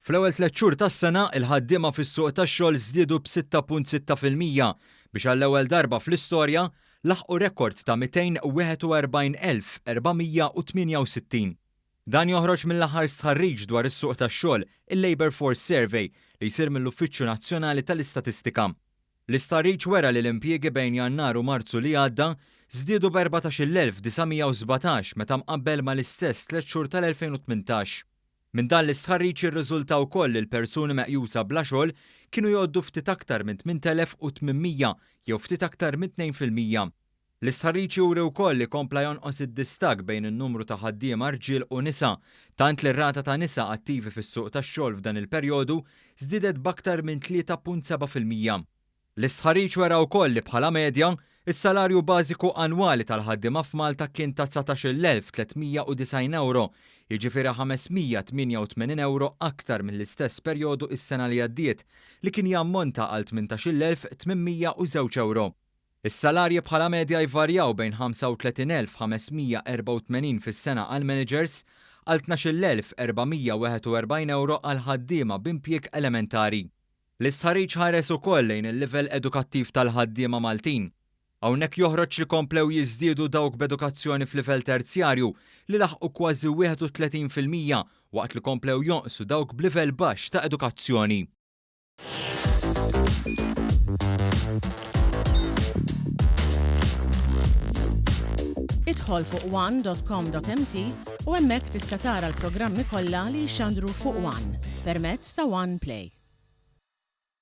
Fl-ewwel tlett xhur tas-sena, il-ħaddiema fis-suq tax-xogħol żdiedu b'6.6% biex għall-ewwel darba fl-istorja laħqu rekord ta' 241,468. Dan joħroġ mill-aħħar stħarriġ dwar is-suq tax-xogħol, il-Labour Force Survey, li jsir mill-Uffiċċju Nazzjonali tal-Istatistika. L-istħarriġ wera li l-impjiegi bejn Jannar u Marzu li għadda żdiedu b'14,917 meta mqabbel mal-istess tlett xhur tal-2018. Minn dan l-istħarriġ jirriżulta wkoll li l-persuni meqjusa bla xogħol kienu jgħoddu ftit aktar minn 8,800 jew ftit aktar minn 2%. L-istħarriġ juri wkoll li kompla jonqos id-distakk bejn in-numru ta' ħaddiema rġiel u nisa, tant li r-rata ta' nisa attivi fis-suq tax-xogħol f'dan il-perjodu żdiedet b'aktar minn 3.7%. L-istħarriġ wera wkoll li bħala medja, is-salarju bażiku annwali tal-ħaddiema f'Malta kien ta' 19,390 ewro, jiġifieri 588 ewro aktar mill-istess perjodu is-sena li għaddiet, li kien jammonta għal 18,802 ewro. Is-salarji bħala medja jvarjaw bejn 35,584 fis-sena għall-maniġers għal 12,441 ewro għall-ħaddiema b'impjieg elementari. L-istħarriġ ħares ukoll lejn il-livell edukattiv tal-ħaddiema Maltin. Hawnhekk joħroġ li komplew jiżdiedu dawk b'edukazzjoni f'livell terzjarju li laħqu kważi 31% waqt li komplew jonqsu dawk b'livell baxx ta' edukazzjoni. Idħol fuq one.com.mt u hemmhekk tista' tara l-programmi kollha li jixxandru fuq One permezz ta' One Play.